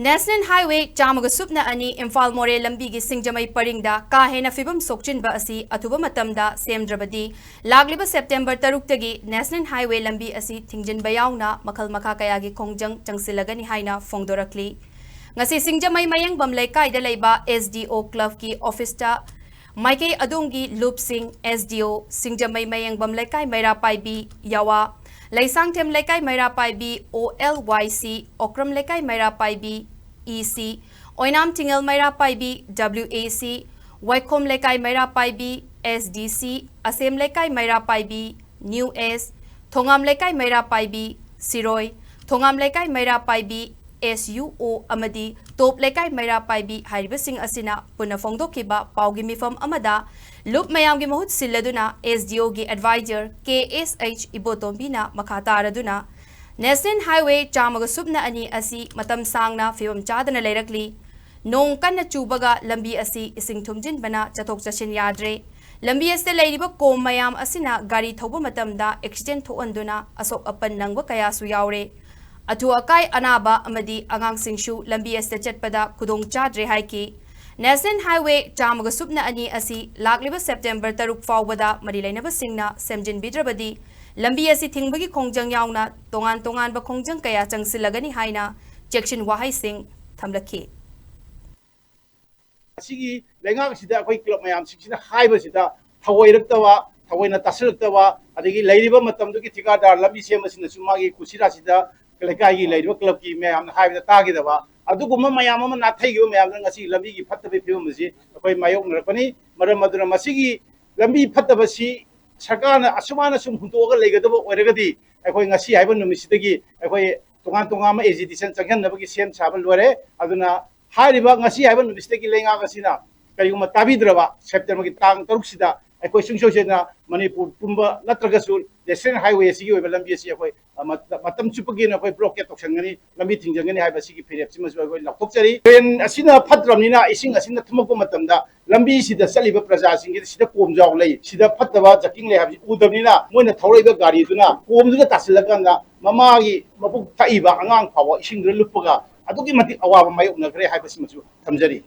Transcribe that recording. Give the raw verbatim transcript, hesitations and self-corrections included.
National Highway ꯆꯥꯝꯃꯒ ꯁꯨꯞꯅ ꯑꯅꯤ ꯏꯝꯐꯥꯜ ꯃꯣꯔꯦ ꯂꯝꯕꯤꯒꯤ ꯁꯤꯡꯖꯃꯩ ꯄꯔꯤꯡꯗ ꯀꯥ ꯍꯦꯟꯅ ꯐꯤꯕꯝ ꯁꯣꯛꯆꯤꯟꯕ ꯑꯁꯤ ꯑꯊꯨꯕ ꯃꯇꯝꯗ ꯁꯦꯝꯗ꯭ꯔꯕꯗꯤ ꯂꯥꯛꯂꯤꯕ September ꯇꯔꯨꯛꯇꯒꯤ National Highway ꯂꯝꯕꯤ ꯑꯁꯤ ꯊꯤꯡꯖꯤꯟꯕ ꯌꯥꯎꯅ ꯃꯈꯜ ꯃꯈꯥ ꯀꯌꯥꯒꯤ ꯈꯣꯡꯖꯪ ꯆꯪꯁꯤꯜꯂꯒꯅꯤ ꯍꯥꯏꯅ ꯐꯣꯡꯗꯣꯔꯛꯂꯤ꯫ ꯉꯁꯤ ꯁꯤꯡꯖꯃꯩ ꯃꯌꯦꯡꯕꯝ ꯂꯩꯀꯥꯏꯗ ꯂꯩꯕ S D O club ꯀꯤ office ꯇ ꯃꯥꯏꯀꯩ ꯑꯗꯣꯝꯒꯤ ꯂꯨꯞꯁꯤꯡ S D O, ꯁꯤꯡꯖꯃꯩ ꯃꯌꯦꯡꯕꯝ ꯂꯩꯀꯥꯏ ꯃꯩꯔꯥ ꯄꯥꯏꯕꯤ ꯌꯥꯋꯥ, ꯂꯩꯁꯥꯡꯊꯦꯝ ꯂꯩꯀꯥꯏ ꯃꯩꯔꯥ ꯄꯥꯏꯕꯤ O L Y C, Okram ꯂꯩꯀꯥꯏ ꯃꯩꯔꯥ ꯄꯥꯏꯕꯤ E C, Oinam ꯊꯤꯡꯉꯦꯜ ꯃꯩꯔꯥ ꯄꯥꯏꯕꯤ W A C, ꯋꯥꯏꯈꯣꯝ ꯂꯩꯀꯥꯏ ꯃꯩꯔꯥ ꯄꯥꯏꯕꯤ S D C, ꯑꯁꯦꯝ ꯂꯩꯀꯥꯏ ꯃꯩꯔꯥ ꯄꯥꯏꯕꯤ New S, ꯊꯣꯉꯥꯝ ꯂꯩꯀꯥꯏ ꯃꯩꯔꯥ ꯄꯥꯏꯕꯤ ꯁꯤꯔꯣꯏ, ꯊꯣꯉꯥꯝ ꯂꯩꯀꯥꯏ ꯃꯩꯔꯥ ꯄꯥꯏꯕꯤ S U O ꯑꯃꯗꯤ ꯇꯣꯞ ꯂꯩꯀꯥꯏ ꯃꯩꯔꯥ ꯄꯥꯏꯕꯤ ꯍꯥꯏꯔꯤꯕꯁꯤꯡ ꯑꯁꯤꯅ ꯄꯨꯟꯅ ꯐꯣꯡꯗꯣꯛꯈꯤꯕ ꯄꯥꯎꯒꯤ ꯃꯤꯐꯝ ꯑꯃꯗ ꯂꯨꯞ ꯃꯌꯥꯝꯒꯤ ꯃꯍꯨꯠ ꯁꯤꯜꯂꯗꯨꯅ S D O ꯒꯤ advisor K S H ꯏꯕꯣꯇꯣꯝꯕꯤꯅ ꯃꯈꯥ ꯇꯥꯔꯗꯨꯅ National Highway ꯆꯥꯝꯃꯒ ꯁꯨꯞꯅ ꯑꯅꯤ ꯑꯁꯤ ꯃꯇꯝ ꯁꯥꯡꯅ ꯐꯤꯕꯝ ꯆꯥꯗꯅ ꯂꯩꯔꯛꯂꯤ꯫ ꯅꯣꯡ ꯀꯟꯅ ꯆꯨꯕꯒ ꯂꯝꯕꯤ ꯑꯁꯤ ꯏꯁꯤꯡ ꯊꯨꯝꯖꯤꯟꯕꯅ ꯆꯠꯊꯣꯛ ꯆꯠꯁꯤꯟ ꯌꯥꯗ꯭ꯔꯦ꯫ ꯂꯝꯕꯤ ꯑꯁꯤꯗ ꯂꯩꯔꯤꯕ ꯀꯣꯝ ꯃꯌꯥꯝ ꯑꯁꯤꯅ ꯒꯥꯔꯤ ꯊꯧꯕ ꯃꯇꯝꯗ accident ꯊꯣꯛꯍꯟꯗꯨꯅ ꯑꯁꯣꯛ ꯑꯄꯟ ꯅꯪꯕ ꯀꯌꯥꯁꯨ ꯌꯥꯎꯔꯦ꯫ ꯑꯊꯨ ꯑꯀꯥꯏ ꯑꯅꯥꯕ ꯑꯃꯗꯤ ꯑꯉꯥꯡꯁꯤꯡꯁꯨ ꯂꯝꯕꯤ ꯑꯁꯤꯗ ꯆꯠꯄꯗ ꯈꯨꯗꯣꯡ ꯆꯥꯗ꯭ꯔꯦ ꯍꯥꯏꯈꯤ꯫ National Highway ꯆꯥꯝꯃꯒ ꯁꯨꯞꯅ ꯑꯅꯤ ꯑꯁꯤ ꯂꯥꯛꯂꯤꯕ September ꯇꯔꯨꯛ ꯐꯥꯎꯕꯗ ꯃꯔꯤ ꯂꯩꯅꯕꯁꯤꯡꯅ ꯁꯦꯝꯖꯤꯟꯕꯤꯗ꯭ꯔꯕꯗꯤ ꯂꯝꯕꯤ ꯑꯁꯤ ꯊꯤꯡꯕꯒꯤ ꯈꯣꯡꯖꯪ ꯌꯥꯎꯅ ꯇꯣꯉꯥꯟ ꯇꯣꯉꯥꯟꯕ ꯈꯣꯡꯖꯪ ꯀꯌꯥ ꯆꯪꯁꯤꯜꯂꯒꯅꯤ ꯍꯥꯏꯅ ꯆꯦꯛꯁꯤꯟ ꯋꯥꯍꯩꯁꯤꯡ ꯊꯝꯂꯛꯈꯤ꯫ ꯑꯁꯤꯒꯤ ꯂꯩꯉꯥꯛ ꯑꯁꯤꯗ ꯑꯩꯈꯣꯏ club ꯃꯌꯥꯝꯁꯤꯡꯁꯤꯅ ꯍꯥꯏꯕꯁꯤꯗ ꯊꯑꯣꯏꯔꯛꯇꯕ, ꯊꯑꯣꯏꯅ ꯇꯥꯁꯤꯜꯂꯛꯇꯕ, ꯑꯗꯒꯤ ꯂꯩꯔꯤꯕ ꯃꯇꯝꯗꯨꯒꯤ ꯊꯤꯀꯥꯗꯥꯔ ꯂꯝꯕꯤ ꯁꯦꯝꯕꯁꯤꯅꯁꯨ ꯃꯥꯒꯤ ꯀꯨꯁꯤꯔꯥꯁꯤꯗ ꯂꯩꯀꯥꯏꯒꯤ ꯂꯩꯔꯤꯕ club ꯀꯤ ꯃꯌꯥꯝꯅ ꯍꯥꯏꯕꯗ ꯇꯥꯈꯤꯗꯕ, ꯑꯗꯨꯒꯨꯝꯕ ꯃꯌꯥꯝ ꯑꯃ ꯅꯥꯊꯩꯈꯤꯕ ꯃꯌꯥꯝꯗꯨꯅ ꯉꯁꯤ ꯂꯝꯕꯤꯒꯤ ꯐꯠꯇꯕꯒꯤ ꯐꯤꯕꯝ ꯑꯁꯤ ꯑꯩꯈꯣꯏ ꯃꯥꯌꯣꯛꯅꯔꯛꯄꯅꯤ꯫ ꯃꯔꯝ ꯑꯗꯨꯅ ꯃꯁꯤꯒꯤ ꯂꯝꯕꯤ ꯐꯠꯇꯕꯁꯤ ꯁꯔꯀꯥꯔꯅ ꯑꯁꯨꯃꯥꯏꯅ ꯁꯨꯝ ꯍꯨꯟꯗꯣꯛꯑꯒ ꯂꯩꯒꯗꯕ ꯑꯣꯏꯔꯒꯗꯤ ꯑꯩꯈꯣꯏ ꯉꯁꯤ ꯍꯥꯏꯕ ꯅꯨꯃꯤꯠꯁꯤꯗꯒꯤ ꯑꯩꯈꯣꯏ ꯇꯣꯉꯥꯟ ꯇꯣꯉꯥꯟꯕ agitation ꯆꯪꯁꯤꯟꯅꯕꯒꯤ ꯁꯦꯝ ꯁꯥꯕ ꯂꯣꯏꯔꯦ꯫ ꯑꯗꯨꯅ ꯍꯥꯏꯔꯤꯕ ꯉꯁꯤ ꯍꯥꯏꯕ ꯅꯨꯃꯤꯠꯁꯤꯗꯒꯤ ꯂꯩꯉꯥꯛ ꯑꯁꯤꯅ ꯀꯔꯤꯒꯨꯝꯕ ꯇꯥꯕꯤꯗ꯭ꯔꯕ, September ꯒꯤ ꯇꯥꯡ ꯇꯔꯨꯛꯁꯤꯗ ꯑꯩꯈꯣꯏ ꯁꯨꯡꯁꯣꯏ ꯁꯣꯏꯗꯅ ꯃꯅꯤꯄꯨꯔ ꯄꯨꯝꯕ ꯅꯠꯇ꯭ꯔꯒꯁꯨ National Highway ꯑꯁꯤꯒꯤ ꯑꯣꯏꯕ ꯂꯝꯕꯤ ꯑꯁꯤ ꯑꯩꯈꯣꯏ, ꯑ, ꯃꯇ-, ꯃꯇꯝ ꯆꯨꯞꯄꯒꯤ ꯑꯣꯏꯅ ꯑꯩꯈꯣꯏ blockade ꯇꯧꯁꯟꯒꯅꯤ, ꯂꯝꯕꯤ ꯊꯤꯡꯖꯤꯟꯒꯅꯤ ꯍꯥꯏꯕ ꯑꯁꯤꯒꯤ ꯐꯤꯔꯦꯞꯁꯤꯃꯁꯨ ꯑꯩꯈꯣꯏ ꯂꯥꯎꯊꯣꯛꯆꯔꯤ꯫ Drain ꯑꯁꯤꯅ ꯐꯠꯇ꯭ꯔꯕꯅꯤꯅ ꯏꯁꯤꯡ ꯑꯁꯤꯅ ꯊꯨꯝꯃꯛꯄ ꯃꯇꯝꯗ ꯂꯝꯕꯤꯁꯤꯗ ꯆꯠꯂꯤꯕ ꯄ꯭ꯔꯖꯥꯁꯤꯡꯁꯤꯗ ꯁꯤꯗ ꯀꯣꯝꯖꯥꯎ ꯂꯩ, ꯁꯤꯗ ꯐꯠꯇꯕ ꯖꯀꯤꯡ ꯂꯩ ꯍꯥꯏꯕꯁꯤ ꯎꯗꯕꯅꯤꯅ ꯃꯣꯏꯅ ꯊꯧꯔꯛꯏꯕ ꯒꯥꯔꯤꯗꯨꯅ ꯀꯣꯝꯗꯨꯗ ꯇꯥꯁꯤꯜꯂꯀꯥꯟꯗ ꯃꯃꯥꯒꯤ ꯃꯕꯨꯛ ꯊꯛꯏꯕ ꯑꯉꯥꯡ ꯐꯥꯎꯕ ꯏꯁꯤꯡꯗꯨꯗ ꯂꯨꯞꯄꯒ ꯑꯗꯨꯛꯀꯤ ꯃꯇꯤꯛ ꯑꯋꯥꯕ ꯃꯥꯌꯣꯛꯅꯈ꯭ꯔꯦ ꯍꯥꯏꯕꯁꯤꯃꯁꯨ ꯊꯝꯖꯔꯤ꯫